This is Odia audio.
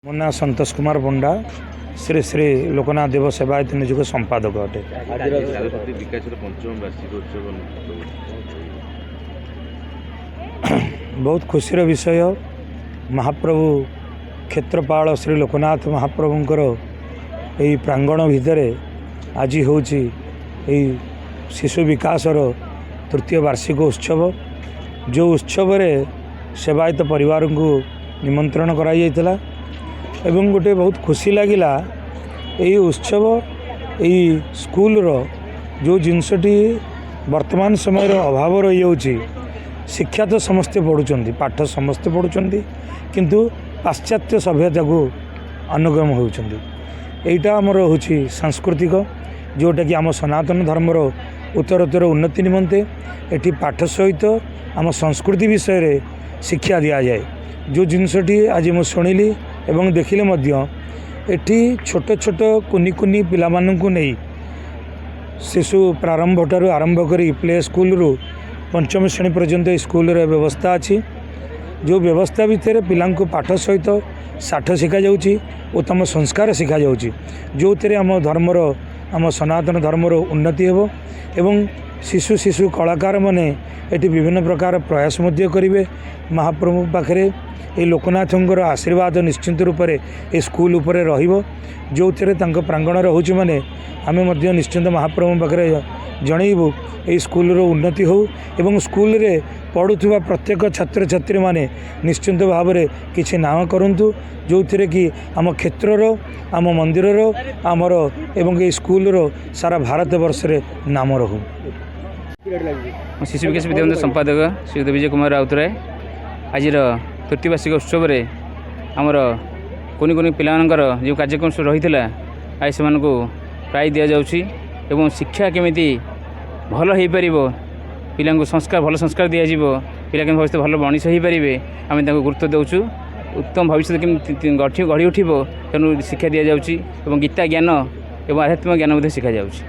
ମୋ ନାଁ ସନ୍ତୋଷ କୁମାର ପଣ୍ଡା, ଶ୍ରୀ ଶ୍ରୀ ଲୋକନାଥ ଦେବ ସେବାୟତ ନିଯୋଗ ସମ୍ପାଦକ ଅଟେ। ଆଜିର ସାରସ୍ୱତୀ ବିକାଶର ପଞ୍ଚମ ବାର୍ଷିକ ଉତ୍ସବ ଅନୁଷ୍ଠିତ ହେଉଛି। ବହୁତ ଖୁସିର ବିଷୟ, ମହାପ୍ରଭୁ କ୍ଷେତ୍ରପାଳ ଶ୍ରୀ ଲୋକନାଥ ମହାପ୍ରଭୁଙ୍କର ଏହି ପ୍ରାଙ୍ଗଣ ଭିତରେ ଆଜି ହେଉଛି ଏହି ଶିଶୁ ବିକାଶର ତୃତୀୟ ବାର୍ଷିକ ଉତ୍ସବ, ଯେଉଁ ଉତ୍ସବରେ ସେବାୟତ ପରିବାରଙ୍କୁ ନିମନ୍ତ୍ରଣ କରାଯାଇଥିଲା। ଏବଂ ଗୋଟେ ବହୁତ ଖୁସି ଲାଗିଲା, ଏଇ ଉତ୍ସବ, ଏଇ ସ୍କୁଲର ଯେଉଁ ଜିନିଷଟି ବର୍ତ୍ତମାନ ସମୟରେ ଅଭାବ ରହିଯାଉଛି। ଶିକ୍ଷା ତ ସମସ୍ତେ ପଢ଼ୁଛନ୍ତି, ପାଠ ସମସ୍ତେ ପଢ଼ୁଛନ୍ତି, କିନ୍ତୁ ପାଶ୍ଚାତ୍ୟ ସଭ୍ୟତାକୁ ଅନୁଗମ ହେଉଛନ୍ତି। ଏଇଟା ଆମର ହେଉଛି ସାଂସ୍କୃତିକ, ଯେଉଁଟାକି ଆମ ସନାତନ ଧର୍ମର ଉତ୍ତରୋତ୍ତର ଉନ୍ନତି ନିମନ୍ତେ ଏଠି ପାଠ ସହିତ ଆମ ସଂସ୍କୃତି ବିଷୟରେ ଶିକ୍ଷା ଦିଆଯାଏ। ଯେଉଁ ଜିନିଷଟି ଆଜି ମୁଁ ଶୁଣିଲି ଏବଂ ଦେଖିଲି ମଧ୍ୟ, ଏଠି ଛୋଟ ଛୋଟ କୁନି କୁନି ପିଲାମାନଙ୍କୁ ନେଇ ଶିଶୁ ପ୍ରାରମ୍ଭ ଠାରୁ ଆରମ୍ଭ କରି ପ୍ଲେ ସ୍କୁଲରୁ ପଞ୍ଚମ ଶ୍ରେଣୀ ପର୍ଯ୍ୟନ୍ତ ଏହି ସ୍କୁଲର ବ୍ୟବସ୍ଥା ଅଛି, ଯେଉଁ ବ୍ୟବସ୍ଥା ଭିତରେ ପିଲାଙ୍କୁ ପାଠ ସହିତ ଷାଠ ଶିଖାଯାଉଛି, ଉତ୍ତମ ସଂସ୍କାର ଶିଖାଯାଉଛି, ଯେଉଁଥିରେ ଆମ ଧର୍ମର, ଆମ ସନାତନ ଧର୍ମର ଉନ୍ନତି ହେବ। ଏବଂ ଶିଶୁ ଶିଶୁ କଳାକାରମାନେ ଏଠି ବିଭିନ୍ନ ପ୍ରକାର ପ୍ରୟାସ ମଧ୍ୟ କରିବେ। ମହାପ୍ରଭୁଙ୍କ ପାଖରେ ଏଇ ଲୋକନାଥଙ୍କର ଆଶୀର୍ବାଦ ନିଶ୍ଚିନ୍ତ ରୂପରେ ଏ ସ୍କୁଲ ଉପରେ ରହିବ, ଯେଉଁଥିରେ ତାଙ୍କ ପ୍ରାଙ୍ଗଣ ରହୁଛି। ମାନେ ଆମେ ମଧ୍ୟ ନିଶ୍ଚିନ୍ତ ମହାପ୍ରଭୁଙ୍କ ପାଖରେ ଜଣେଇବୁ, ଏଇ ସ୍କୁଲର ଉନ୍ନତି ହେଉ ଏବଂ ସ୍କୁଲରେ ପଢ଼ୁଥିବା ପ୍ରତ୍ୟେକ ଛାତ୍ରଛାତ୍ରୀମାନେ ନିଶ୍ଚିନ୍ତ ଭାବରେ କିଛି ନାଁ କରନ୍ତୁ, ଯେଉଁଥିରେ କି ଆମ କ୍ଷେତ୍ରର, ଆମ ମନ୍ଦିରର, ଆମର ଏବଂ ଏଇ ସ୍କୁଲର ସାରା ଭାରତ ବର୍ଷରେ ନାମ ରହୁ। ମୁଁ ଶିଶୁ ବିକାଶ ବିଦ୍ୟାମନ୍ଦିର ସମ୍ପାଦକ ଶ୍ରୀଯୁକ୍ତ ବିଜୟ କୁମାର ରାଉତରାୟ। ଆଜିର ତୃତୀୟ ବାର୍ଷିକ ଉତ୍ସବରେ ଆମର କୁନି କୁନି ପିଲାମାନଙ୍କର ଯେଉଁ କାର୍ଯ୍ୟକ୍ରମ ସବୁ ରହିଥିଲା, ଆଜି ସେମାନଙ୍କୁ ପ୍ରାଇଜ୍ ଦିଆଯାଉଛି। ଏବଂ ଶିକ୍ଷା କେମିତି ଭଲ ହୋଇପାରିବ, ପିଲାଙ୍କୁ ସଂସ୍କାର, ଭଲ ସଂସ୍କାର ଦିଆଯିବ, ପିଲା କେମିତି ଭବିଷ୍ୟତ ଭଲ ମଣିଷ ହୋଇପାରିବେ, ଆମେ ତାଙ୍କୁ ଗୁରୁତ୍ୱ ଦେଉଛୁ। ଉତ୍ତମ ଭବିଷ୍ୟତ କେମିତି ଗଢ଼ି ଉଠିବ, ତେଣୁ ଶିକ୍ଷା ଦିଆଯାଉଛି ଏବଂ ଗୀତା ଜ୍ଞାନ ଏବଂ ଆଧ୍ୟାତ୍ମିକ ଜ୍ଞାନ ମଧ୍ୟ ଶିଖାଯାଉଛି।